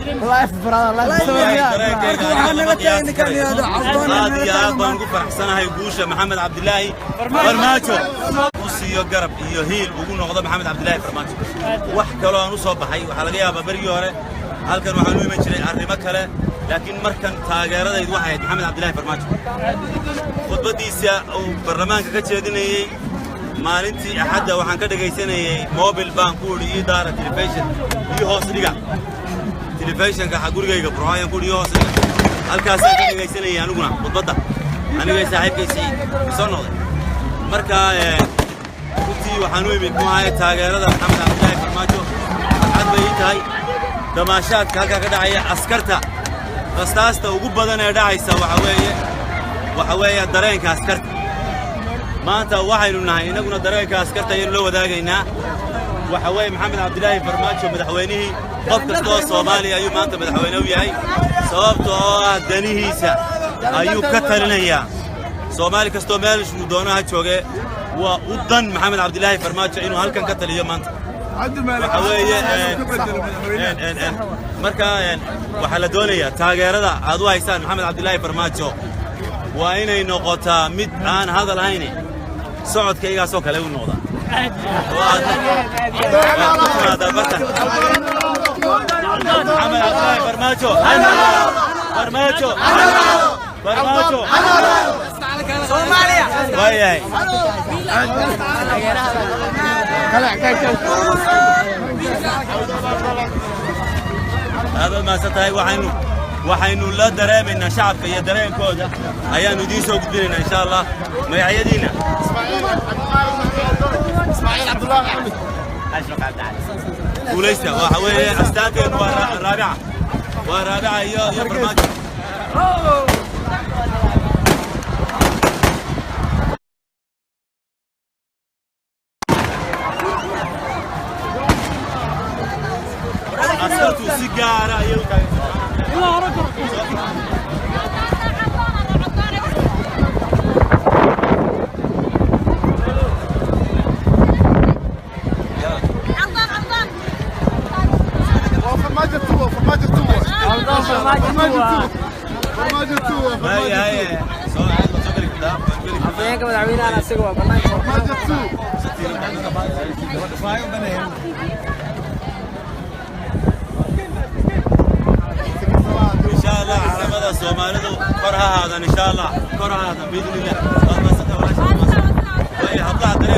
Live, brother, live. Aad iyo aad baan ugu faraxsanahay guusha Maxamed Cabdilaahi Farmaajo u siiyo garab iyo hiil ugu noqdo Maxamed Cabdilaahi Farmaajo. Wax kaloo aan u soo baxay, waxaa laga yaabaa berigii hore halkan waxaan u iman jiray arrimo kale, laakiin markan taageeradaydu waxay ahayd Maxamed Cabdilaahi Farmaajo. Khudbaddiisa uu baarlamaanka ka jeedinayey maalintii Axadda waxaan ka dhegaysanayey mobil. Baan ku idhi, "Ii daara telefishin, ii hoos dhiga telefishinka." Gurigayga Burco ayaan ku idhi, "Ii hoos dhiga." Halkaasaan ka dhegaysanayay aniguna khudbadda, anigay saaxiibkay Siciid soo noqday. Marka runtii waxaan u imid, muxuu ahaye, taageerada Maxamed Cabdilaahi Farmaajo. Farxad bay ii tahay damaashaadka halkaa ka dhacaya. Askarta rastaasta ugu badan ee dhacaysa waxa weeye dareenka askarta. Maanta waxaynu nahay innaguna dareenka askarta ayaynu la wadaagaynaa. Waxa weeye Maxamed Cabdilaahi Farmaajo madaxweynihii qof kasta oo Soomaaliya ayuu maanta madaxweyne u yahay, sababta oo ah danihiisa ayuu ka talinayaa. Soomaali kastoo meelshuu doonaha jooge waa u dan Maxamed Cabdilaahi Farmaajo inuu halkan ka taliyo maanta. Waxa weeye marka waxaa la doonayaa taageerada aad u haysaan Maxamed Cabdilaahi Farmaajo waa inay noqotaa mid aan hadal hayne, socodkaygaasoo kale u noqdaa oo aad ku timaadaa bartan. Maxamed Cabdilaahi Farmaajo, Farmaajo, Farmaajo! Waayahay. Aad baad mahadsan tahay. Waxaynu la dareemaynaa shacabka iyo dareenkooda ayaannu idiin soo gudbinaynaa, insha Allah. Magacyadiinna? Ismaaciil Cabdullaahi Axmed. Guulaysta. Waxa weeye astaanteenu waa Raabica, waa Raabica iyo Farmaajo. Askartu si gaara ayay u taagan. Waa Farmaajo two, Farmaajo two, Farmaajo two, Farmaajo two. Haye, haye, soo geli kartaa, waad geli kartaa. Afhayeenka madaxweynahan asiga waa banaanka. Farmaajo two. Insha Allah calamada Soomaalidu kor ha ahaadan, insha Allah kor ha ahaadan, biidnillah. Waad mahadsantahay walaasha, waad mahadsantahay. Waayo, hablaha dareen.